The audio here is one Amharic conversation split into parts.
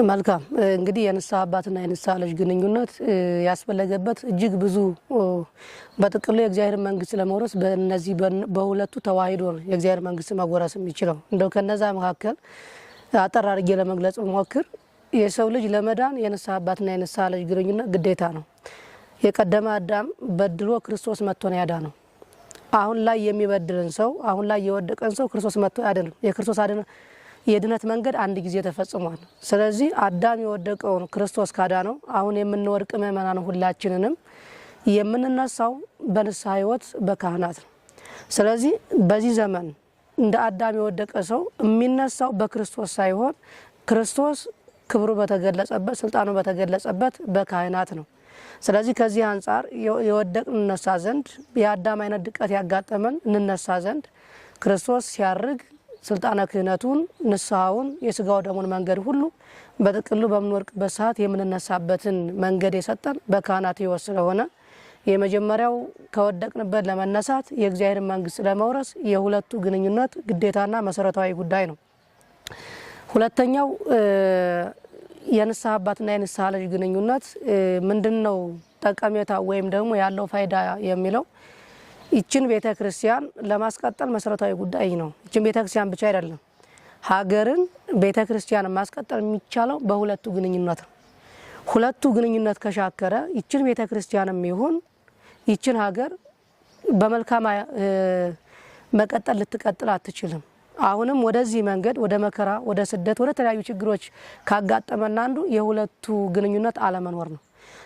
መልካም፣ እንግዲህ የንስሐ አባትና የንስሐ ልጅ ግንኙነት ያስፈለገበት እጅግ ብዙ፣ በጥቅሉ የእግዚአብሔር መንግስት ለመውረስ በእነዚህ በሁለቱ ተዋሂዶ ነው የእግዚአብሔር መንግስት መወረስ የሚችለው። እንደው ከነዛ መካከል አጠር አድርጌ ለመግለጽ ሞክር፣ የሰው ልጅ ለመዳን የንስሐ አባትና የንስሐ ልጅ ግንኙነት ግዴታ ነው። የቀደመ አዳም በድሎ ክርስቶስ መጥቶ ነው ያዳነው። አሁን ላይ የሚበድልን ሰው፣ አሁን ላይ የወደቀን ሰው ክርስቶስ መጥቶ ያድንም። የክርስቶስ የድነት መንገድ አንድ ጊዜ ተፈጽሟል። ስለዚህ አዳም የወደቀውን ክርስቶስ ካዳነው፣ አሁን የምንወድቅ ምእመናን ሁላችንንም የምንነሳው በንስሐ ሕይወት በካህናት ነው። ስለዚህ በዚህ ዘመን እንደ አዳም የወደቀ ሰው የሚነሳው በክርስቶስ ሳይሆን ክርስቶስ ክብሩ በተገለጸበት፣ ስልጣኑ በተገለጸበት በካህናት ነው። ስለዚህ ከዚህ አንጻር የወደቅን እንነሳ ዘንድ፣ የአዳም አይነት ድቀት ያጋጠመን እንነሳ ዘንድ ክርስቶስ ሲያርግ ስልጣነ ክህነቱን፣ ንስሐውን፣ የስጋው ደሙን መንገድ ሁሉ በጥቅሉ በምንወድቅበት ሰዓት የምንነሳበትን መንገድ የሰጠን በካህናት ሕይወት ስለሆነ የመጀመሪያው ከወደቅንበት ለመነሳት፣ የእግዚአብሔርን መንግስት ለመውረስ የሁለቱ ግንኙነት ግዴታና መሰረታዊ ጉዳይ ነው። ሁለተኛው የንስሐ አባትና የንስሐ ልጅ ግንኙነት ምንድን ነው ጠቀሜታ ወይም ደግሞ ያለው ፋይዳ የሚለው ይችን ቤተ ክርስቲያን ለማስቀጠል መሰረታዊ ጉዳይ ነው። ይችን ቤተ ክርስቲያን ብቻ አይደለም፣ ሀገርን ቤተ ክርስቲያን ማስቀጠል የሚቻለው በሁለቱ ግንኙነት ነው። ሁለቱ ግንኙነት ከሻከረ ይችን ቤተ ክርስቲያንም ይሁን ይችን ሀገር በመልካም መቀጠል ልትቀጥል አትችልም። አሁንም ወደዚህ መንገድ ወደ መከራ፣ ወደ ስደት፣ ወደ ተለያዩ ችግሮች ካጋጠመን አንዱ የሁለቱ ግንኙነት አለመኖር ነው።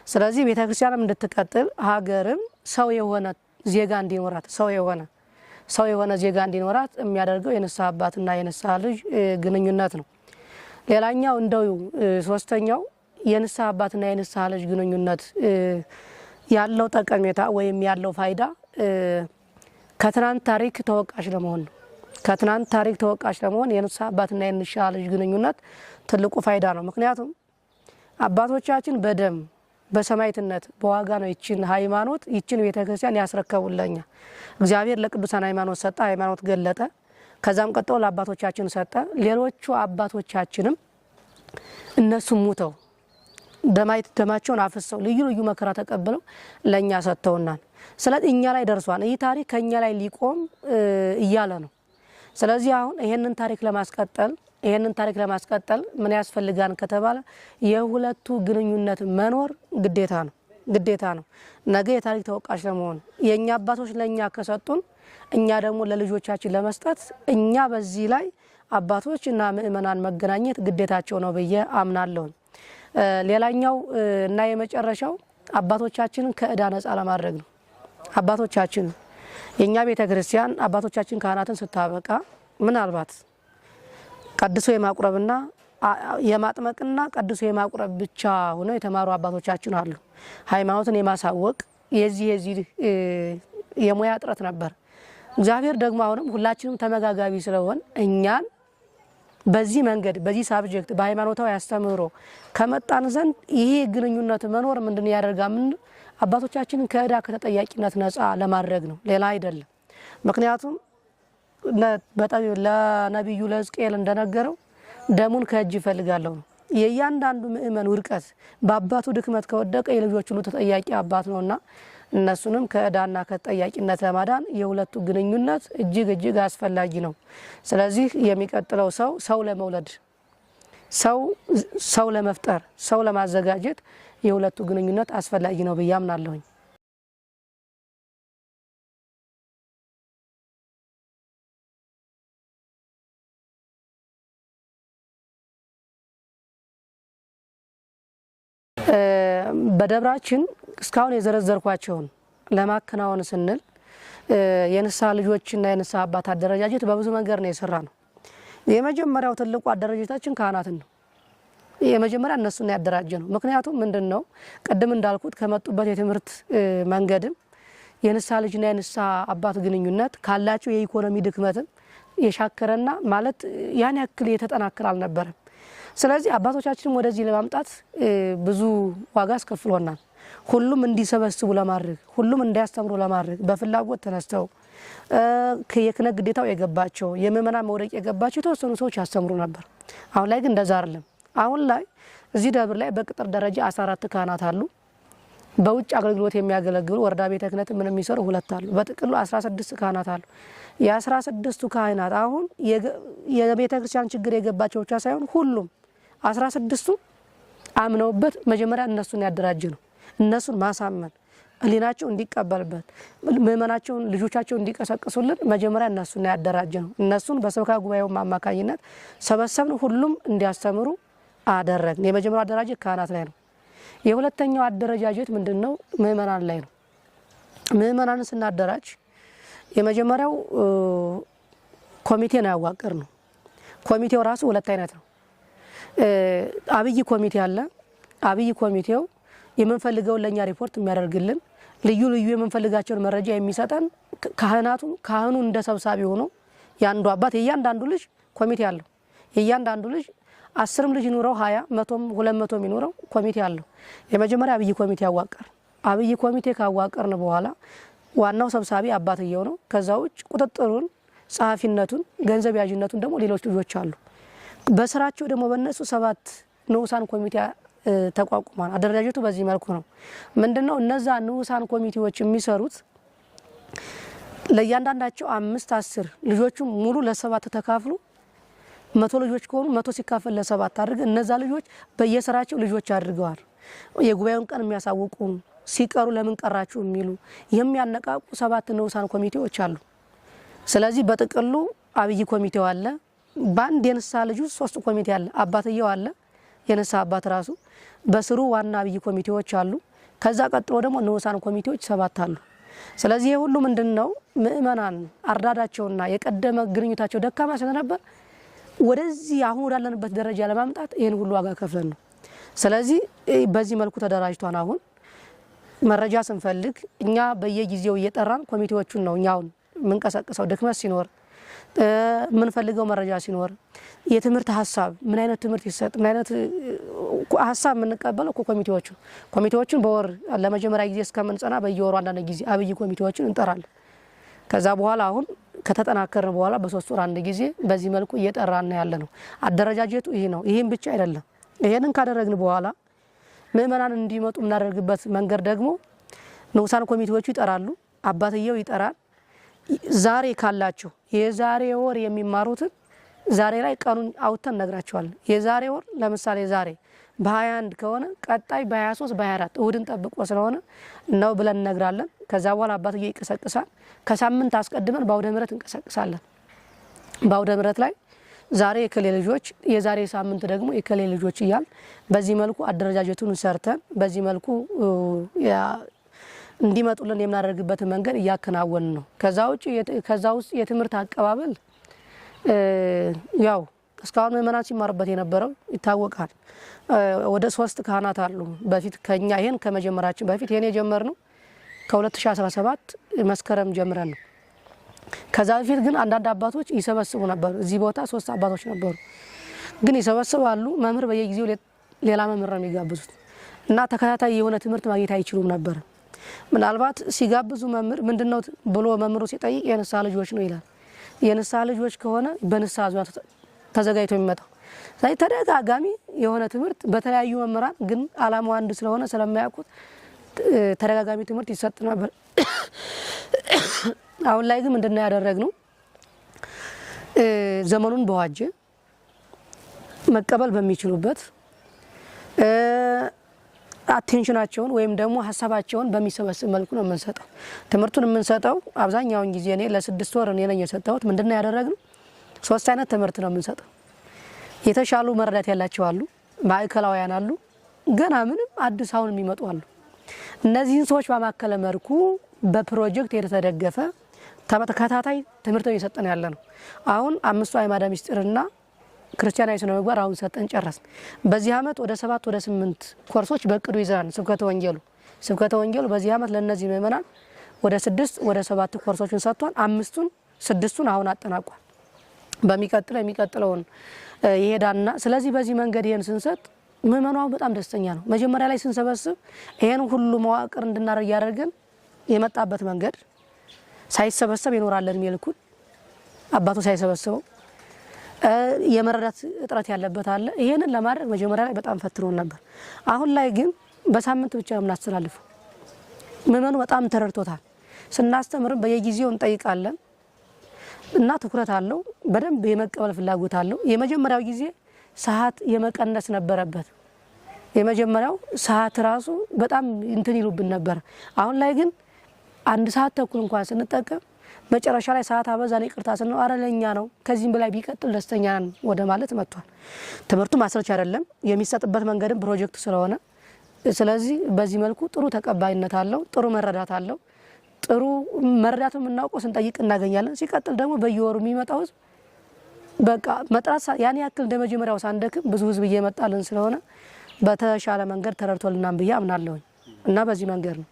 ስለዚህ ቤተ ክርስቲያንም እንድትቀጥል ሀገርም ሰው የሆነ ዜጋ እንዲኖራት፣ ሰው የሆነ ዜጋ እንዲኖራት የሚያደርገው የንስሐ አባትና የንስሐ ልጅ ግንኙነት ነው። ሌላኛው እንደው ሶስተኛው የንስሐ አባትና የንስሐ ልጅ ግንኙነት ያለው ጠቀሜታ ወይም ያለው ፋይዳ ከትናንት ታሪክ ተወቃሽ ለመሆን ነው። ከትናንት ታሪክ ተወቃሽ ለመሆን የንስሐ አባትና የንስሐ ልጅ ግንኙነት ትልቁ ፋይዳ ነው። ምክንያቱም አባቶቻችን በደም፣ በሰማዕትነት፣ በዋጋ ነው ይችን ሃይማኖት፣ ይችን ቤተክርስቲያን ያስረከቡን ለኛ። እግዚአብሔር ለቅዱሳን ሃይማኖት ሰጠ፣ ሃይማኖት ገለጠ። ከዛም ቀጥሎ ለአባቶቻችን ሰጠ። ሌሎቹ አባቶቻችንም እነሱም ሙተው ደማቸውን አፍሰው ልዩ ልዩ መከራ ተቀብለው ለእኛ ሰጥተውናል። ስለዚህ እኛ ላይ ደርሷል። ይህ ታሪክ ከእኛ ላይ ሊቆም እያለ ነው። ስለዚህ አሁን ይሄንን ታሪክ ለማስቀጠል ምን ያስፈልጋል ከተባለ የሁለቱ ግንኙነት መኖር ግዴታ ነው፣ ግዴታ ነው። ነገ የታሪክ ተወቃሽ ለመሆን የእኛ አባቶች ለእኛ ከሰጡን እኛ ደግሞ ለልጆቻችን ለመስጠት እኛ በዚህ ላይ አባቶች እና ምእመናን መገናኘት ግዴታቸው ነው ብዬ አምናለሁ። ሌላኛው እና የመጨረሻው አባቶቻችንን ከእዳ ነጻ ለማድረግ ነው። አባቶቻችን የእኛ ቤተ ክርስቲያን አባቶቻችን ካህናትን ስታበቃ ምናልባት ቀድሶ የማቁረብና የማጥመቅና ቀድሶ የማቁረብ ብቻ ሆነው የተማሩ አባቶቻችን አሉ። ሃይማኖትን የማሳወቅ የዚህ የሙያ እጥረት ነበር። እግዚአብሔር ደግሞ አሁንም ሁላችንም ተመጋጋቢ ስለሆን እኛን በዚህ መንገድ፣ በዚህ subject፣ በሃይማኖታዊ አስተምህሮ ከመጣን ዘንድ ይሄ ግንኙነት መኖር ምንድን ያደርጋል? ምን አባቶቻችንን ከእዳ ከተጠያቂነት ነፃ ለማድረግ ነው፣ ሌላ አይደለም። ምክንያቱም ለነቢዩ ለሕዝቅኤል እንደነገረው ደሙን ከእጅ ይፈልጋለሁ ነው። የእያንዳንዱ ምእመን ውድቀት በአባቱ ድክመት ከወደቀ የልጆች ሁሉ ተጠያቂ አባት ነውና እነሱንም ከእዳና ከተጠያቂነት ለማዳን የሁለቱ ግንኙነት እጅግ እጅግ አስፈላጊ ነው። ስለዚህ የሚቀጥለው ሰው ሰው ለመውለድ፣ ሰው ሰው ለመፍጠር፣ ሰው ለማዘጋጀት የሁለቱ ግንኙነት አስፈላጊ ነው ብዬ አምናለሁኝ። በደብራችን እስካሁን የዘረዘርኳቸውን ለማከናወን ስንል የንስሐ ልጆችና የንስሐ አባት አደረጃጀት በብዙ መንገድ ነው የሰራነው። የመጀመሪያው ትልቁ አደረጃጀታችን ካህናትን ነው። የመጀመሪያ እነሱን ያደራጀነው። ምክንያቱም ምንድን ነው፣ ቅድም እንዳልኩት ከመጡበት የትምህርት መንገድም የንስሐ ልጅና የንስሐ አባት ግንኙነት ካላቸው የኢኮኖሚ ድክመትም የሻከረና ማለት ያን ያክል የተጠናከረ አልነበረም። ስለዚህ አባቶቻችንም ወደዚህ ለማምጣት ብዙ ዋጋ አስከፍሎናል። ሁሉም እንዲሰበስቡ ለማድረግ፣ ሁሉም እንዲያስተምሩ ለማድረግ በፍላጎት ተነስተው የክህነት ግዴታው የገባቸው፣ የምእመናን መውደቅ የገባቸው የተወሰኑ ሰዎች ያስተምሩ ነበር። አሁን ላይ ግን እንደዛ አይደለም። አሁን ላይ እዚህ ደብር ላይ በቅጥር ደረጃ 14 ካህናት አሉ። በውጭ አገልግሎት የሚያገለግሉ ወረዳ ቤተ ክህነት ምን የሚሰሩ 2 አሉ። በጥቅሉ 16 ካህናት አሉ። የ16ቱ ካህናት አሁን የቤተ ክርስቲያን ችግር የገባቸው ብቻ ሳይሆን ሁሉም 16ቱ አምነውበት መጀመሪያ እነሱን ያደራጀ ነው። እነሱን ማሳመን ህሊናቸው እንዲቀበልበት ምእመናቸውን ልጆቻቸውን እንዲቀሰቅሱልን መጀመሪያ እነሱን ያደራጀ ነው። እነሱን በሰበካ ጉባኤው አማካኝነት ሰበሰብን፣ ሁሉም እንዲያስተምሩ አደረግን። የመጀመሪያው አደራጀት ካህናት ላይ ነው። የሁለተኛው አደረጃጀት ምንድነው? ምእመናን ላይ ነው። ምእመናንን ስናደራጅ የመጀመሪያው ኮሚቴ ነው ያዋቀርነው። ኮሚቴው ራሱ ሁለት አይነት ነው። አብይ ኮሚቴ አለ። አብይ ኮሚቴው የምንፈልገውን ለኛ ሪፖርት የሚያደርግልን ልዩ ልዩ የምንፈልጋቸውን መረጃ የሚሰጠን ካህናቱ ካህኑ እንደ ሰብሳቢ ሆኖ ያንዱ አባት የእያንዳንዱ ልጅ ኮሚቴ አለው። የእያንዳንዱ ልጅ 10ም ልጅ ይኑረው 20 100ም 200ም ይኑረው ኮሚቴ አለው። የመጀመሪያ አብይ ኮሚቴ ያዋቀር። አብይ ኮሚቴ ካዋቀርን በኋላ ዋናው ሰብሳቢ አባትየው ነው። ከዛ ውጭ ቁጥጥሩን፣ ጸሐፊነቱን፣ ገንዘብ ያዥነቱን ደግሞ ሌሎች ልጆች አሉ። በስራቸው ደግሞ በእነሱ 7 ንዑሳን ኮሚቴ ተቋቁሟል። አደረጃጀቱ በዚህ መልኩ ነው። ምንድነው እነዛ ንዑሳን ኮሚቴዎች የሚሰሩት? ለእያንዳንዳቸው 5 10 ልጆቹ ሙሉ ለ7 ተካፍሉ 100 ልጆች ከሆኑ 100 ሲካፈል ለ7 አድርገው እነዛ ልጆች በየስራቸው ልጆች አድርገዋል። የጉባኤውን ቀን የሚያሳውቁ ሲቀሩ ለምን ቀራችሁ የሚሉ የሚያነቃቁ 7 ንዑሳን ኮሚቴዎች አሉ። ስለዚህ በጥቅሉ አብይ ኮሚቴው አለ። በአንድ የንስሐ ልጅ ውስጥ 3 ኮሚቴ አለ። አባትየው አለ፣ የንስሐ አባት ራሱ በስሩ ዋና አብይ ኮሚቴዎች አሉ። ከዛ ቀጥሎ ደግሞ ንዑሳን ኮሚቴዎች 7 አሉ። ስለዚህ ይሄ ሁሉ ምንድነው? ምእመናን አርዳዳቸውና የቀደመ ግንኙነታቸው ደካማ ስለነበር ወደዚህ አሁን ወዳለንበት ደረጃ ለማምጣት ይሄን ሁሉ ዋጋ ከፍለን ነው። ስለዚህ በዚህ መልኩ ተደራጅቷን አሁን መረጃ ስንፈልግ እኛ በየጊዜው እየጠራን ኮሚቴዎቹን ነው እኛ አሁን የምንቀሰቅሰው። ድክመት ሲኖር፣ የምንፈልገው መረጃ ሲኖር፣ የትምህርት ሐሳብ ምን አይነት ትምህርት ይሰጥ፣ ምን አይነት ሐሳብ የምንቀበለው እኮ ኮሚቴዎቹ ኮሚቴዎቹን በወር ለመጀመሪያ ጊዜ እስከምንጸና በየወሩ አንዳንድ ጊዜ አብይ ኮሚቴዎችን እንጠራለን። ከዛ በኋላ አሁን ከተጠናከርን በኋላ በ3 ወር አንድ ጊዜ በዚህ መልኩ እየጠራን ያለነው። አደረጃጀቱ ይሄ ነው። ይሄን ብቻ አይደለም። ይሄንን ካደረግን በኋላ ምእመናን እንዲመጡ የምናደርግበት መንገድ ደግሞ ንዑሳን ኮሚቴዎቹ ይጠራሉ፣ አባትየው ይጠራል። ዛሬ ካላቸው የዛሬ ወር የሚማሩትን ዛሬ ላይ ቀኑን አውጥተን እነግራቸዋለን። የዛሬ ወር ለምሳሌ ዛሬ በ21 ከሆነ ቀጣይ በ23 በ24 እሁድን ጠብቆ ስለሆነ ነው ብለን እንነግራለን። ከዛ በኋላ አባትየው ይቀሰቅሳል። ከሳምንት አስቀድመን በአውደ ምሕረት እንቀሰቅሳለን። በአውደ ምሕረት ላይ ዛሬ የከሌ ልጆች የዛሬ ሳምንት ደግሞ የከሌ ልጆች እያልን በዚህ መልኩ አደረጃጀቱን ሰርተን በዚህ መልኩ እንዲመጡልን የምናደርግበት መንገድ እያከናወንን ነው። ከዛ ውጭ የትምህርት አቀባበል ያው እስካሁን ምእመናን ሲማሩበት የነበረው ይታወቃል። ወደ 3 ካህናት አሉ። በፊት ከኛ ይሄን ከመጀመራችን በፊት ይሄን የጀመርነው ከ2017 መስከረም ጀምረን ነው። ከዛ በፊት ግን አንዳንድ አባቶች ይሰበስቡ ነበር። እዚህ ቦታ 3 አባቶች ነበሩ። ግን ይሰበስባሉ። መምህር በየጊዜው ሌላ መምህር ነው የሚጋብዙት እና ተከታታይ የሆነ ትምህርት ማግኘት አይችሉም ነበር። ምናልባት ሲጋብዙ መምህር ምንድነው ብሎ መምህሩ ሲጠይቅ የንስሐ ልጆች ነው ይላል። የንስሐ ልጆች ከሆነ በንስሐ ዙሪያ ተዘጋጅቶ የሚመጣው። ስለዚህ ተደጋጋሚ የሆነ ትምህርት በተለያዩ መምህራን ግን አላማው አንድ ስለሆነ ስለማያውቁት ተደጋጋሚ ትምህርት ይሰጥ ነበር። አሁን ላይ ግን ምንድነው ያደረግነው? ዘመኑን በዋጀ መቀበል በሚችሉበት አቴንሽናቸውን ወይም ደግሞ ሐሳባቸውን በሚሰበስብ መልኩ ነው የምንሰጠው። ትምህርቱን የምንሰጠው አብዛኛውን ጊዜ እኔ ለስድስት ወር እኔ ነኝ የሰጠሁት። ምንድነው ያደረግነው? 3 አይነት ትምህርት ነው የምንሰጠው። የተሻሉ መረዳት ያላቸው አሉ፣ ማዕከላውያን አሉ፣ ገና ምንም አዲስ አሁን የሚመጡ አሉ። እነዚህን ሰዎች ባማከለ መልኩ በፕሮጀክት የተደገፈ ተከታታይ ትምህርት እየሰጠን ያለ ነው። አሁን 5ቱ አዕማደ ምስጢርና ክርስቲያናዊ ስነ ምግባር አሁን ሰጠን ጨረስን። በዚህ አመት ወደ 7 ወደ 8 ኮርሶች በእቅዱ ይዘናል። ስብከተ ወንጌሉ በዚህ አመት ለነዚህ ምእመናን ወደ 6 ወደ 7 ኮርሶችን ሰጥቷል። 5ቱን 6ቱን አሁን አጠናቋል። በሚቀጥለው የሚቀጥለውን ይሄዳልና ስለዚህ በዚህ መንገድ ይሄን ስንሰጥ ምእመኑ አሁን በጣም ደስተኛ ነው። መጀመሪያ ላይ ስንሰበስብ ይሄን ሁሉ መዋቅር እንድናደርግ ያደረገን የመጣበት መንገድ ሳይሰበሰብ ይኖራል እድሜ ልኩን አባቱ ሳይሰበስበው የመረዳት እጥረት ያለበት አለ። ይሄንን ለማድረግ መጀመሪያ ላይ በጣም ፈትኖን ነበር። አሁን ላይ ግን በሳምንት ብቻ የምናስተላልፈው ምዕመኑ በጣም ተረድቶታል። ስናስተምርም በየጊዜው እንጠይቃለን እና ትኩረት አለው። በደንብ የመቀበል ፍላጎት አለው። የመጀመሪያው ጊዜ ሰዓት የመቀነስ ነበረበት። የመጀመሪያው ሰዓት ራሱ በጣም እንትን ይሉብን ነበር። አሁን ላይ ግን 1 ሰዓት ተኩል እንኳን ስንጠቀም መጨረሻ ላይ ሰዓት አበዛን ይቅርታ ስንለው አረ ለኛ ነው ከዚህም በላይ ቢቀጥል ደስተኛ ነን ወደ ማለት መጥቷል። ትምህርቱ ማስረቻ አይደለም፣ የሚሰጥበት መንገድም ፕሮጀክት ስለሆነ ስለዚህ በዚህ መልኩ ጥሩ ተቀባይነት አለው፣ ጥሩ መረዳት አለው። ጥሩ መረዳቱን የምናውቀው ስንጠይቅ እናገኛለን። ሲቀጥል ደግሞ በየወሩ የሚመጣው ህዝብ በቃ መጥራት ያን ያክል እንደመጀመሪያው ሳንደክም ብዙ ህዝብ እየመጣልን ስለሆነ በተሻለ መንገድ ተረድቶልናል ብዬ አምናለሁ እና በዚህ መንገድ ነው።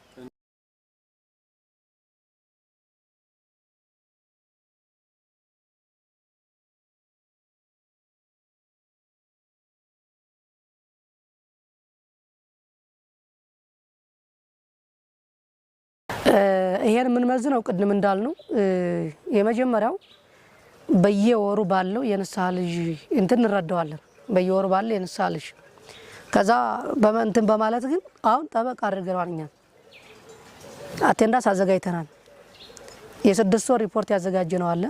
ይሄን የምንመዝነው ቅድም እንዳልነው የመጀመሪያው በየወሩ ባለው የንስሐ ልጅ እንትን እንረዳዋለን። በየወሩ ባለው የንስሐ ልጅ ከዛ በእንትን በማለት ግን አሁን ጠበቅ አድርገናል። እኛ attendance አዘጋጅተናል። የ6 ወር ሪፖርት ያዘጋጀነው አለ፣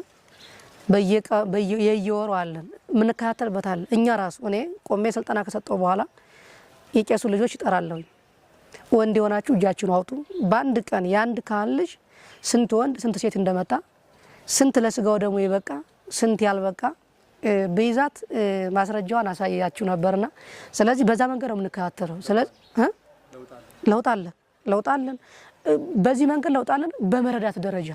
በየወሩ አለ፣ የምንከታተልበት አለ። እኛ ራሱ እኔ ቆሜ ስልጠና ከሰጠው በኋላ የቄሱ ልጆች ይጠራለሁ። ወንድ የሆናችሁ እጃችሁን አውጡ። በአንድ ቀን የአንድ ካህን ልጅ ስንት ወንድ ስንት ሴት እንደመጣ፣ ስንት ለስጋው ደግሞ የበቃ ስንት ያልበቃ በይዛት ማስረጃዋን አሳያችሁ ነበርና ስለዚህ በዛ መንገድ ነው የምንከታተለው። ስለዚህ ለውጥ አለ፣ ለውጥ አለን። በዚህ መንገድ ለውጥ አለን። በመረዳት ደረጃ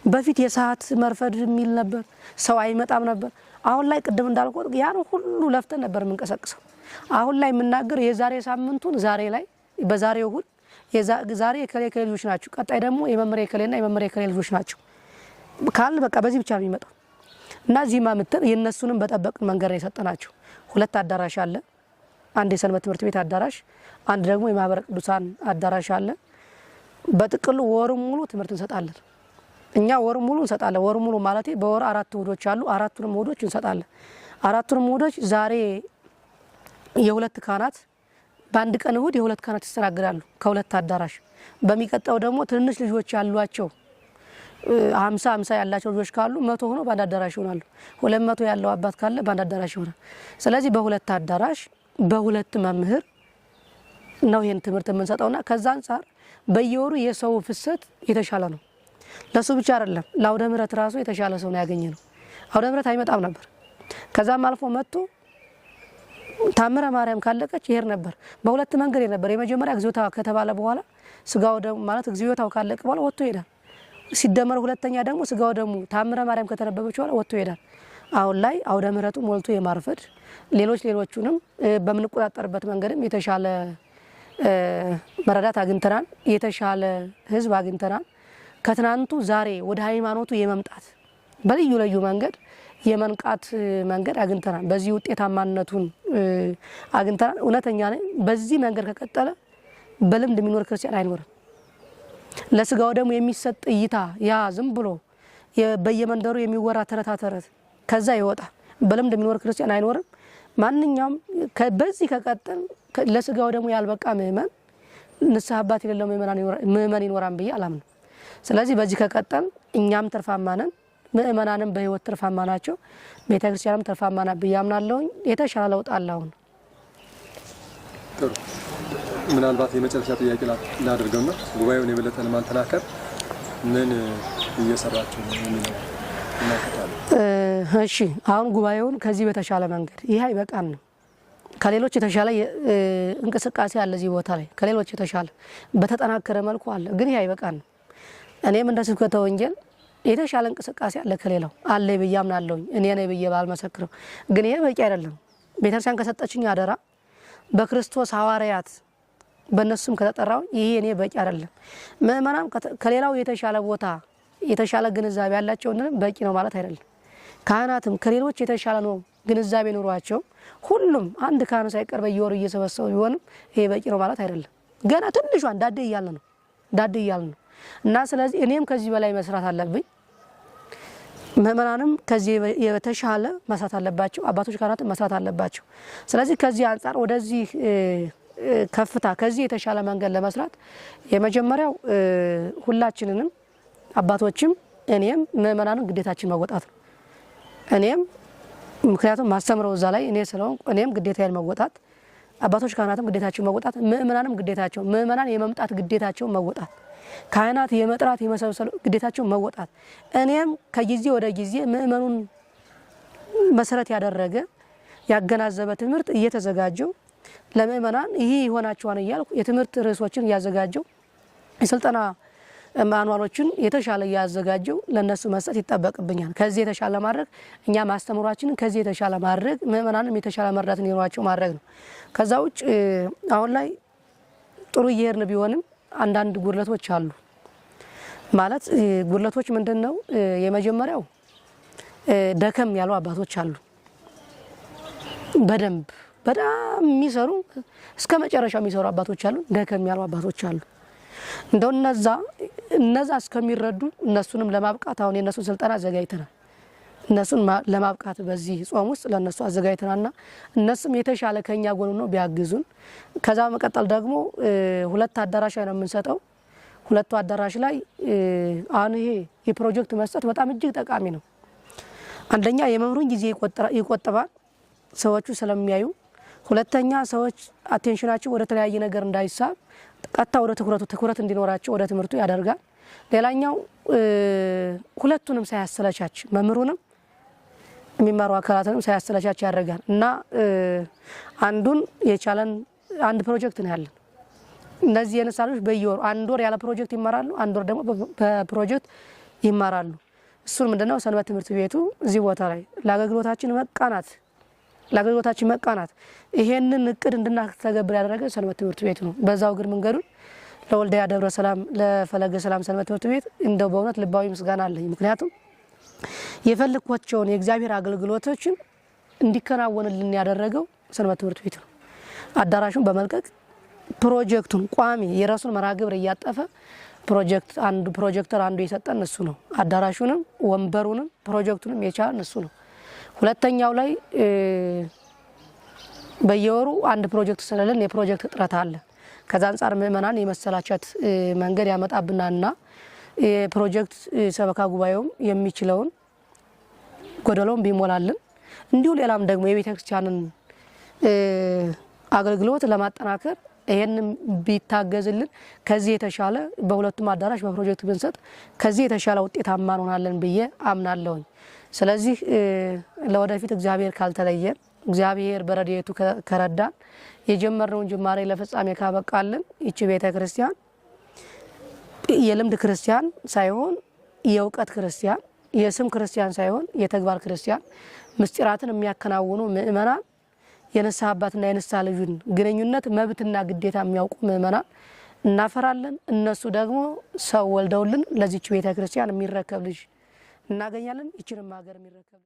በፊት የሰዓት መርፈድ የሚል ነበር፣ ሰው አይመጣም ነበር። አሁን ላይ ቅድም እንዳልኩት ያን ሁሉ ለፍተን ነበር የምንቀሰቅሰው። አሁን ላይ የምናገር የዛሬ ሳምንቱን ዛሬ ላይ በዛሬው እሁድ ዛሬ የከሌ ከሌ ልጆች ናቸው፣ ቀጣይ ደግሞ የመምህር የከሌና የመምህር የከሌ ልጆች ናቸው ካል በቃ በዚህ ብቻ ነው የሚመጣው። እና እዚህ ማምተን የነሱንም በጠበቅን መንገድ ነው የሰጠናቸው። 2 አዳራሽ አለ። አንድ የሰንበት ትምህርት ቤት አዳራሽ፣ አንድ ደግሞ የማህበረ ቅዱሳን አዳራሽ አለ። በጥቅሉ ወሩን ሙሉ ትምህርት እንሰጣለን። እኛ ወሩን ሙሉ እንሰጣለን። ወሩን ሙሉ ማለቴ በወር 4 እሁዶች አሉ። 4ቱንም እሁዶች እንሰጣለን። 4ቱንም እሁዶች ዛሬ የሁለት ካህናት በአንድ ቀን እሁድ የሁለት ካህናት ይስተናገዳሉ ከሁለት አዳራሽ። በሚቀጣው ደግሞ ትንንሽ ልጆች ያሏቸው 50 50 ያላቸው ልጆች ካሉ 100 ሆኖ በአንድ አዳራሽ ይሆናሉ። 200 ያለው አባት ካለ በአንድ አዳራሽ ይሆናል። ስለዚህ በሁለት አዳራሽ በሁለት መምህር ነው ይሄን ትምህርት የምንሰጠውና ከዛ አንፃር በየወሩ የሰው ፍሰት የተሻለ ነው። ለሱ ብቻ አይደለም፣ ለአውደ ምህረት ራሱ የተሻለ ሰው ነው ያገኘነው። አውደ ምህረት አይመጣም ነበር። ከዛም አልፎ መጥቶ ታምረ ማርያም ካለቀች ይሄድ ነበር። በሁለት መንገድ ነበር። የመጀመሪያ እግዚኦታ ከተባለ በኋላ ስጋው ደሙ ማለት እግዚኦታው ካለቀ በኋላ ወጥቶ ይሄዳል። ሲደመር ሁለተኛ ደግሞ ስጋው ደሙ ታምረ ማርያም ከተነበበች በኋላ ወጥቶ ይሄዳል። አሁን ላይ አውደ ምህረቱ ሞልቶ የማርፈድ ሌሎች ሌሎቹንም በምንቆጣጠርበት መንገድም የተሻለ መረዳት አግኝተናል። የተሻለ ህዝብ አግኝተናል። ከትናንቱ ዛሬ ወደ ሃይማኖቱ የመምጣት በልዩ ልዩ መንገድ የመንቃት መንገድ አግኝተናል። በዚህ ውጤታማነቱን አግኝተናል። እውነተኛ ነኝ። በዚህ መንገድ ከቀጠለ በልምድ የሚኖር ክርስቲያን አይኖርም። ለስጋው ደግሞ የሚሰጥ እይታ ያ ዝም ብሎ በየመንደሩ የሚወራ ተረታ ተረት ከዛ ይወጣ በልምድ የሚኖር ክርስቲያን አይኖርም። ማንኛውም በዚህ ከቀጠል ለስጋው ደግሞ ያልበቃ ምእመን ንስሐ አባት የሌለው ምእመን ይኖራል ብዬ አላምንም። ስለዚህ በዚህ ከቀጠል እኛም ትርፋማ ነን፣ ምእመናንም በህይወት ትርፋማ ናቸው፣ ቤተክርስቲያንም ትርፋማ ናት ብዬ አምናለሁ። የተሻለ ለውጥ አለ አሁን። ጥሩ። ምናልባት የመጨረሻ ጥያቄ ላድርገውና ጉባኤውን የበለጠ ለማጠናከር ምን እየሰራችሁ ነው የሚለው እናከታለን። እሺ፣ አሁን ጉባኤውን ከዚህ በተሻለ መንገድ ይሄ አይበቃንም። ከሌሎች የተሻለ እንቅስቃሴ አለ እዚህ ቦታ ላይ ከሌሎች የተሻለ በተጠናከረ መልኩ አለ፣ ግን ይሄ አይበቃንም። እኔም እንደ ስብከተ ወንጌል የተሻለ እንቅስቃሴ አለ ከሌላው አለ ብዬ አምናለሁ። እኔ ነኝ ብዬ ባልመሰክረው፣ ግን ይሄ በቂ አይደለም። ቤተክርስቲያን ከሰጠችኝ አደራ በክርስቶስ ሐዋርያት በእነሱም ከተጠራው ይሄ እኔ በቂ አይደለም። ምእመናን ከሌላው የተሻለ ቦታ የተሻለ ግንዛቤ ያላቸው በቂ ነው ማለት አይደለም። ካህናትም ከሌሎች የተሻለ ነው ግንዛቤ ኑሯቸው ሁሉም አንድ ካህን ሳይቀር በየወሩ እየሰበሰቡ ቢሆንም ይሄ በቂ ነው ማለት አይደለም። ገና ትንሿን ዳዴ እያለ ነው ዳዴ እያለ ነው። እና ስለዚህ እኔም ከዚህ በላይ መስራት አለብኝ። ምእመናንም ከዚህ የተሻለ መስራት አለባቸው። አባቶች ካህናት መስራት አለባቸው። ስለዚህ ከዚህ አንፃር ወደዚህ ከፍታ ከዚህ የተሻለ መንገድ ለመስራት የመጀመሪያው ሁላችንንም አባቶችም እኔም ምእመናንም ግዴታችን መወጣት ነው። እኔም ምክንያቱም ማስተምረው እዛ ላይ እኔ ስለሆንኩ እኔም ግዴታዬን መወጣት፣ አባቶች ካህናትም ግዴታቸው መወጣት፣ ምእመናንም ግዴታቸው ምእመናን የመምጣት ግዴታቸው መወጣት፣ ካህናት የመጥራት የመሰብሰብ ግዴታቸው መወጣት፣ እኔም ከጊዜ ወደ ጊዜ ምእመኑን መሰረት ያደረገ ያገናዘበ ትምህርት እየተዘጋጀው ለምእመናን ይህ ይሆናቸዋል እያልኩ የትምህርት ርዕሶችን እያዘጋጀው የስልጠና ማኑዋሎችን የተሻለ እያዘጋጀው ለነሱ መስጠት ይጠበቅብኛል። ከዚህ የተሻለ ማድረግ እኛ ማስተምሯችንን ከዚህ የተሻለ ማድረግ ምእመናንም የተሻለ መርዳት እንዲኖራቸው ማድረግ ነው። ከዛ ውጭ አሁን ላይ ጥሩ እየሄድን ቢሆንም አንዳንድ ጉድለቶች አሉ። ማለት ጉድለቶች ምንድነው? የመጀመሪያው ደከም ያሉ አባቶች አሉ። በደንብ በጣም የሚሰሩ እስከ መጨረሻው የሚሰሩ አባቶች አሉ። ደከም ያሉ አባቶች አሉ። እንደው እነዛ እስከሚረዱ እነሱንም ለማብቃት አሁን የነሱን ስልጠና አዘጋጅተናል። እነሱን ለማብቃት በዚህ ጾም ውስጥ ለነሱ አዘጋጅተናልና እነሱም የተሻለ ከኛ ጎን ነው ቢያግዙን። ከዛ በመቀጠል ደግሞ ሁለት አዳራሽ ላይ ነው የምንሰጠው። ሁለቱ አዳራሽ ላይ አሁን ይሄ የፕሮጀክት መስጠት በጣም እጅግ ጠቃሚ ነው። አንደኛ የመምህሩን ጊዜ ይቆጥባል፣ ሰዎቹ ስለሚያዩ። ሁለተኛ ሰዎች አቴንሽናቸው ወደ ተለያየ ነገር እንዳይሳብ ቀጥታ ወደ ትኩረት እንዲኖራቸው ወደ ትምህርቱ ያደርጋል። ሌላኛው ሁለቱንም ሳያሰለቻች መምህሩንም የሚማሩ አካላትንም ሳያሰለቻች ያደርጋል እና አንዱን የቻለን አንድ ፕሮጀክት ነው ያለን። እነዚህ የንስሐ ልጆች በየወሩ አንድ ወር ያለ ፕሮጀክት ይማራሉ፣ አንድ ወር ደግሞ በፕሮጀክት ይማራሉ። እሱን ምንድነው ሰንበት ትምህርት ቤቱ እዚህ ቦታ ላይ ለአገልግሎታችን መቃናት ይሄንን እቅድ እንድናተገብር ያደረገ ሰንበት ትምህርት ቤቱ ነው። በዛው እግር መንገዱን ለወልዲያ ደብረ ሰላም ለፈለገ ሰላም ሰንበት ትምህርት ቤት እንደው በእውነት ልባዊ ምስጋና አለኝ። ምክንያቱም የፈልኳቸውን የእግዚአብሔር አገልግሎቶችን እንዲከናወንልን ያደረገው ሰንበት ትምህርት ቤቱ ነው። አዳራሹን በመልቀቅ ፕሮጀክቱን ቋሚ የራሱን መርሃ ግብር እያጠፈ ፕሮጀክት አንዱ ፕሮጀክተር አንዱ የሰጠን እሱ ነው። አዳራሹንም ወንበሩንም ፕሮጀክቱንም የቻለን እሱ ነው። ሁለተኛው ላይ በየወሩ አንድ ፕሮጀክት ስለሌለን የፕሮጀክት እጥረት አለ። ከዛ አንፃር ምእመናን የመሰላቸት መንገድ ያመጣብናልና የፕሮጀክት ሰበካ ጉባኤውም የሚችለውን ጎደሎውን ቢሞላልን እንዲሁ ሌላም ደግሞ የቤተክርስቲያንን አገልግሎት ለማጠናከር ይሄንን ቢታገዝልን ከዚህ የተሻለ በሁለቱም አዳራሽ በፕሮጀክት ብንሰጥ ከዚህ የተሻለ ውጤታማ እንሆናለን ብዬ አምናለሁኝ። ስለዚህ ለወደፊት እግዚአብሔር ካልተለየን እግዚአብሔር በረድኤቱ ከረዳን የጀመርነውን ጅማሬ ለፍጻሜ ካበቃልን ይቺ ቤተክርስቲያን የልምድ ክርስቲያን ሳይሆን የእውቀት ክርስቲያን፣ የስም ክርስቲያን ሳይሆን የተግባር ክርስቲያን፣ ምስጢራትን የሚያከናውኑ ምእመናን፣ የንስሐ አባትና የንስሐ ልጁን ግንኙነት መብትና ግዴታ የሚያውቁ ምእመናን እናፈራለን። እነሱ ደግሞ ሰው ወልደውልን ለዚች ቤተክርስቲያን የሚረከብ ልጅ እናገኛለን። ይችንም ሀገር የሚረከብ